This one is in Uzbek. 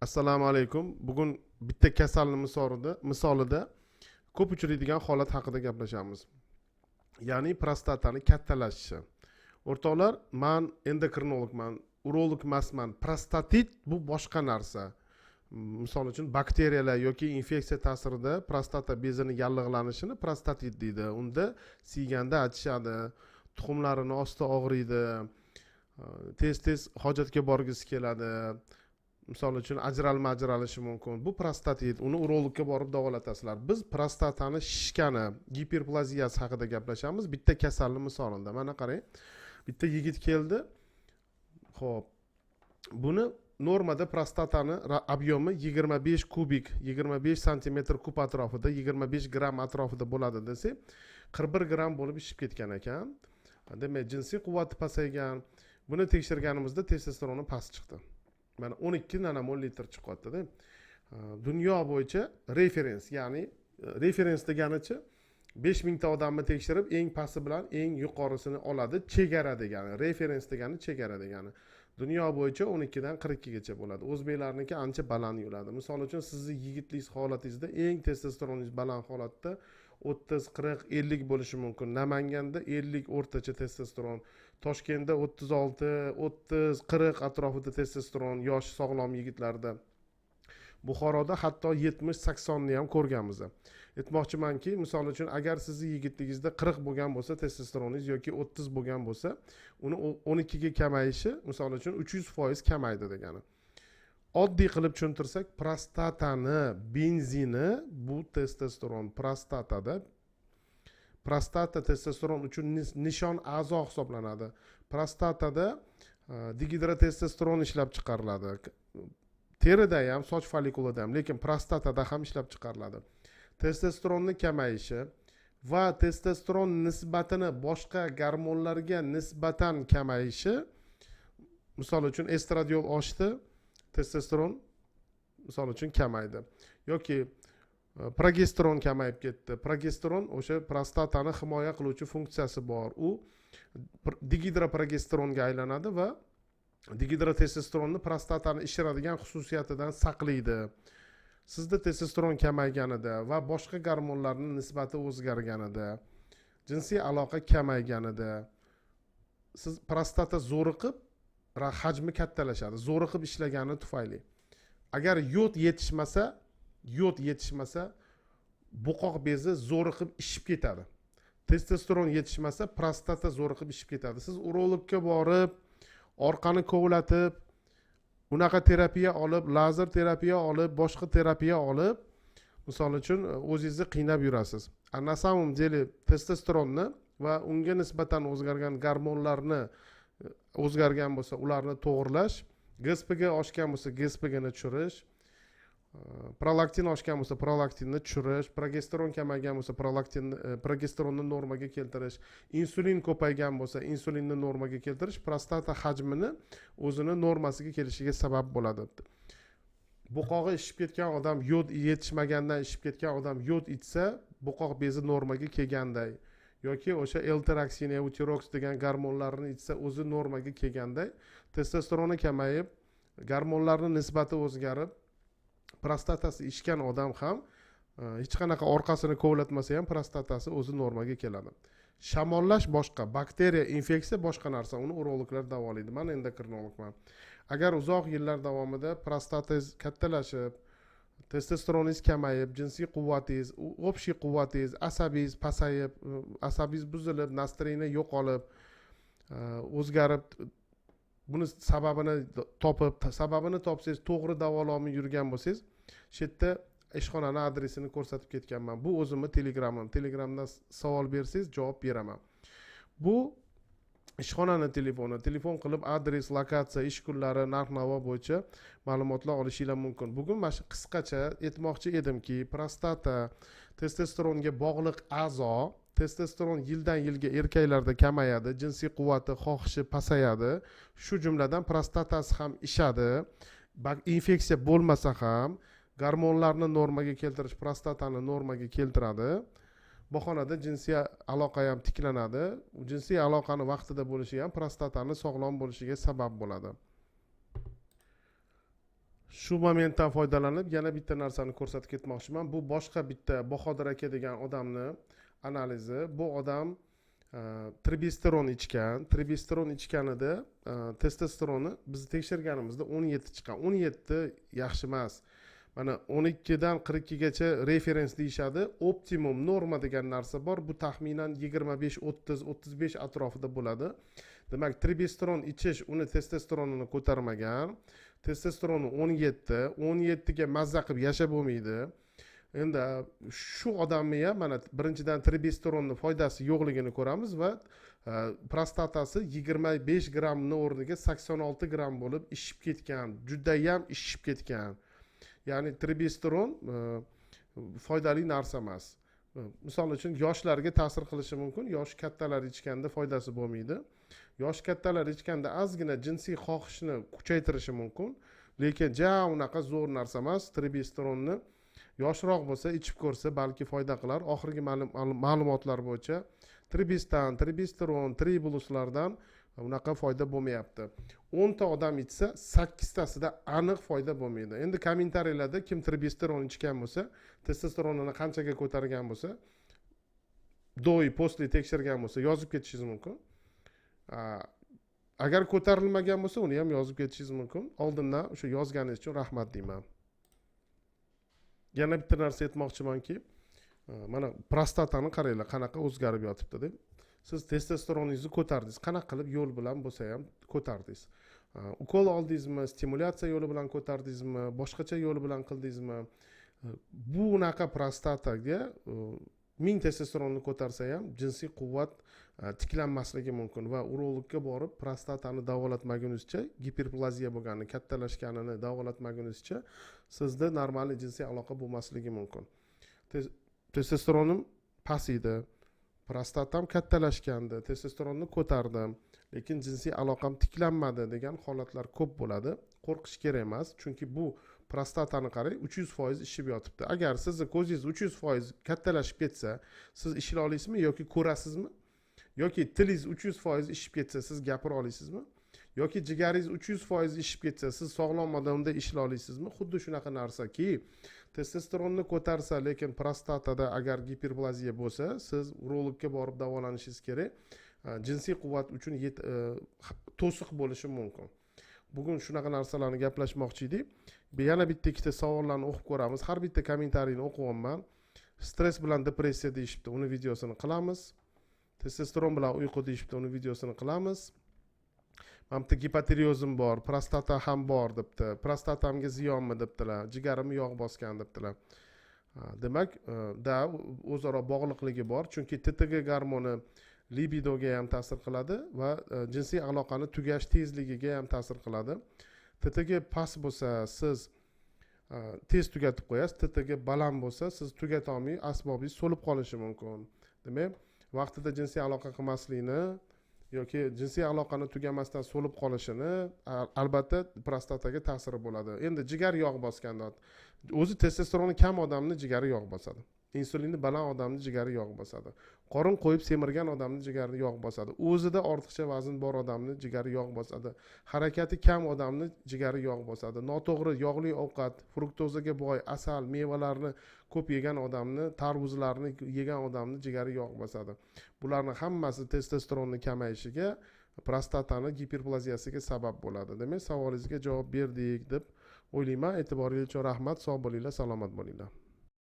Assalomu alaykum. Bugun bitta kasalni misolida ko'p uchraydigan holat haqida gaplashamiz, ya'ni prostatani kattalashishi. O'rtoqlar, man endokrinologman, urolog emasman. Prostatit bu boshqa narsa. Misol uchun, bakteriyalar yoki infeksiya ta'sirida prostata bezini yallig'lanishini prostatit deydi. Unda siyganda achishadi, tuxumlarini osti og'riydi, tez tez hojatga borgisi keladi, misol uchun, ajralma ajralishi mumkin. Bu prostatit, uni urologga borib davolatasizlar. Biz prostatani shishgani, giperplaziyasi haqida gaplashamiz bitta kasalni misolida. Mana qarang, bitta yigit keldi. Ho'p, buni normada prostatani объем i 25 kubik, 25 santimetr kub atrofida, 25 gramm atrofida bo'ladi desak, 41 gramm bo'lib shishib ketgan ekan. Demak, jinsiy quvvati pasaygan. Buni tekshirganimizda testosteroni past chiqdi. Mana, 12 nanomol litr chiqyaptida. Dunyo bo'yicha referens, ya'ni referens deganichi, 5000 ta odamni tekshirib, eng pasti bilan eng yuqorisini oladi. Chegara degani, referens degani chegara degani. Dunyo bo'yicha 12 dan 42 gacha bo'ladi. O'zbeklarniki ancha baland yuradi. Misol uchun, sizni yigitlik holatingizda eng testosteroningiz baland holatda 30, 40, 50 bo'lishi mumkin. Namanganda 50 o'rtacha testosteron, Toshkentda 36, 30, 40 atrofida testosteron yosh, sog'lom yigitlarda. Buxoroda hatto 70, 80ni ham ko'rganmiz. Aytmoqchimanki, misol uchun, agar sizni yigitligingizda 40 bo'lgan bo'lsa testosteroningiz yoki 30 bo'lgan bo'lsa, uni 12 ga kamayishi, misol uchun, 300% kamaydi degani. Oddiy qilib tushuntirsak, prostatani benzini bu testosteron. Prostata testosteron uchun nishon a'zo hisoblanadi. Prostatada digidrotestosteron ishlab chiqariladi. Terida ham, soch follikulida ham, lekin prostatada ham ishlab chiqariladi. Testosteronni kamayishi va testosteron nisbatini boshqa gormonlarga nisbatan kamayishi, misol uchun, estradiol oshdi, testosteron, misol uchun, kamaydi yoki progesteron kamayib ketdi. Progesteron o'sha prostatani himoya qiluvchi funksiyasi bor. U digidroprogesteronga aylanadi va digidrotestosteronni prostatani ishiradigan xususiyatidan saqlaydi. Sizda testosteron kamayganida va boshqa gormonlarni nisbati o'zgarganida, jinsiy aloqa kamayganida, siz prostata zo'riqib, hajmi kattalashadi zo'riqib ishlagani tufayli. Agar yod yetishmasa, bo'qoq bezi zo'riqib ishib ketadi. Testosteron yetishmasa, prostata zo'riqib ishib ketadi. Siz urologga borib, orqani kovlatib, unaqa terapiya olib, lazer terapiya olib, boshqa terapiya olib, misol uchun, o'zingizni qiynab yurasiz. А на самом деле testosteronni va unga nisbatan o'zgargan gormonlarni, o'zgargan bo'lsa, ularni to'g'irlash, ГСПГ oshgan bo'lsa, ГСПГ ni tushirish, prolaktin oshgan bo'lsa, prolaktinni tushirish, progesteron kamaygan bo'lsa, progesteronni normaga keltirish, insulin ko'paygan bo'lsa, insulinni normaga keltirish prostata hajmini o'zini normasiga kelishiga sabab bo'ladi. Bo'qog'i ishib ketgan odam, yod yetishmagandan ishib ketgan odam yod ichsa, bo'qoq bezi normaga kelganday yoki o'sha L-tiroksin, eutiroks degan gormonlarni ichsa, o'zi normaga kelganday, testosteroni kamayib, gormonlarni nisbati o'zgarib, prostatasi ishgan odam ham hech qanaqa orqasini kovlatmasa ham, prostatasi o'zi normaga keladi. Shamollash boshqa, bakteriya infeksiya boshqa narsa, uni urologlar davolaydi. Man endokrinologman. Agar uzoq yillar davomida prostatangiz kattalashib, testosteroningiz kamayib, jinsiy quvvatingiz, общий quvvatingiz, asabingiz pasayib, asabingiz buzilib, настроение yo'qolib, o'zgarib, buni sababini topib, sababini topsangiz, to'g'ri davololmay yurgan bo'lsangiz, shu yerda ishxonani adresini ko'rsatib ketganman. Bu o'zimni Telegramim. Telegramdan savol bersangiz, javob beraman. Bu ishxonani telefoni. Telefon qilib, adres, lokatsiya, ish kunlari, narx navo bo'yicha ma'lumotlar olishinglar mumkin. Bugun mana shu qisqacha aytmoqchi edimki, prostata testosteronga bog'liq a'zo. Testosteron yildan yilga erkaklarda kamayadi, jinsiy quvvati, xohishi pasayadi, shu jumladan prostatasi ham ishadi. Infeksiya bo'lmasa ham, gormonlarni normaga keltirish prostatani normaga keltiradi. Bahonada jinsiy aloqa ham tiklanadi. Jinsiy aloqani vaqtida bo'lishi ham prostatani sog'lom bo'lishiga sabab bo'ladi. Shu Shu momentdan foydalanib yana bitta narsani ko'rsatib ketmoqchiman. Bu boshqa bitta Bahodir aka degan odamni analizi. Bu odam tribesteron ichgan. Tribesteron ichganida testosteroni biz tekshirganimizda 17 chiqqan. 17 yaxshi emas. Mana 12 dan 42 gacha referens deyishadi. Optimum, norma degan narsa bor. Bu taxminan 25, 30, 35 atrofida bo'ladi. Demak, tribesteron ichish uni testosteronini ko'tarmagan. Testosteroni 17, 17 ga mazza qilib yashab bo'lmaydi. Endi shu odamni ham mana birinchidan tribesteronni foydasi yo'qligini ko'ramiz va prostatasi 25 grammni o'rniga 86 gramm bo'lib ishib ketgan, judayam ishib ketgan. Ya'ni tribesteron foydali narsa emas. Misol uchun, yoshlarga ta'sir qilishi mumkin. Yosh kattalar ichganda foydasi bo'lmaydi. Yosh kattalar ichganda ozgina jinsiy xohishni kuchaytirishi mumkin, lekin ja unaqa zo'r narsa emas. Tribesteronni yoshroq bo'lsa, ichib ko'rsa, balki foyda qilar. Oxirgi ma'lumotlar bo'yicha tribestan, tribesteron, tribuluslardan unaqa foyda bo'lmayapti. 10 ta odam ichsa, 8tasida aniq foyda bo'lmaydi. Endi kommentariyalarda kim tribesteron ichgan bo'lsa, testosteronini qanchaga ko'targan bo'lsa, до и после tekshirgan bo'lsa, yozib ketishingiz mumkin. Agar ko'tarilmagan bo'lsa, uni ham yozib ketishingiz mumkin. Oldindan o'sha yozganingiz uchun rahmat deyman. Yana bitta narsa aytmoqchimanki, mana prostatani qaranglar, qanaqa o'zgarib yotibdi deb. Siz testosteroningizni ko'tardingiz, qanaqa qilib yo'l bilan bo'lsa ham ko'tardingiz. Ukol oldingizmi, stimulyatsiya yo'li bilan ko'tardingizmi, boshqacha yo'li bilan qildingizmi, bunaqa prostataga 1000 testosteronni ko'tarsa ham jinsiy quvvat tiklanmasligi mumkin va urologga borib prostatani davolatmagunizcha, giperplaziya bo'lganini, kattalashganini davolatmagunizcha sizda нормальный jinsiy aloqa bo'lmasligi mumkin. Testosteronim past edi, prostatam kattalashgandi, testosteronni ko'tardim, lekin jinsiy aloqam tiklanmadi degan holatlar ko'p bo'ladi. Qo'rqish kerak emas, chunki bu prostatani qarang, 300% ishib yotibdi. Agar sizni ko'zingiz 300% kattalashib ketsa, siz ishlay olasizmi yoki ko'rasizmi? Yoki tilingiz 300% ishib ketsa, siz gapira olasizmi? Yoki jigaringiz 300% ishib ketsa, siz sog'lom odamda ishlay olasizmi? Xuddi shunaqa narsaki, testosteronni ko'tarsa, lekin prostatada agar giperplaziya bo'lsa, siz urologga borib davolanishingiz kerak. Jinsiy quvvat uchun to'siq bo'lishi mumkin. Bugun shunaqa narsalarni gaplashmoqchi edik. Yana bitta ikkita savollarni o'qib ko'ramiz. Har bitta kommentariyni o'qiyapman. Stress bilan depressiya deyishibdi, uni videosini qilamiz. Testosteron bilan uyqu deyishibdi, uni videosini qilamiz. Mana bitta gipotireozim bor, prostata ham bor debdi, prostatamga ziyonmi debdilar, jigarimni yog' bosgan debdilar. Demak, da o'zaro bog'liqligi bor, chunki ТТГ gormoni libidoga ham ta'sir qiladi va jinsiy aloqani tugash tezligiga ham ta'sir qiladi. ТТГ past bo'lsa, siz tez tugatib qo'yasiz. ТТГ baland bo'lsa, siz tugatolmay, asbobingiz so'lib qolishi mumkin. Demak, vaqtida jinsiy aloqa qilmaslikni yoki jinsiy aloqani tugamasdan so'lib qolishini albatta prostataga ta'siri bo'ladi. Endi jigar yog' bosganda, o'zi testosteroni kam odamni jigari yog' bosadi, insulini baland odamni jigari yog' bosadi, qorin qo'yib semirgan odamni jigari yog' bosadi, o'zida ortiqcha vazn bor odamni jigari yog' bosadi, harakati kam odamni jigari yog' bosadi, noto'g'ri yog'li ovqat, fruktozaga boy asal, mevalarni ko'p yegan odamni, tarvuzlarni yegan odamni jigari yog' bosadi. Bularni hammasi testosteronni kamayishiga, prostatani giperplaziyasiga sabab bo'ladi. Demak, savolingizga javob berdik deb o'ylayman. E'tiboringiz uchun rahmat. Sog' bo'linglar, salomat bo'linglar.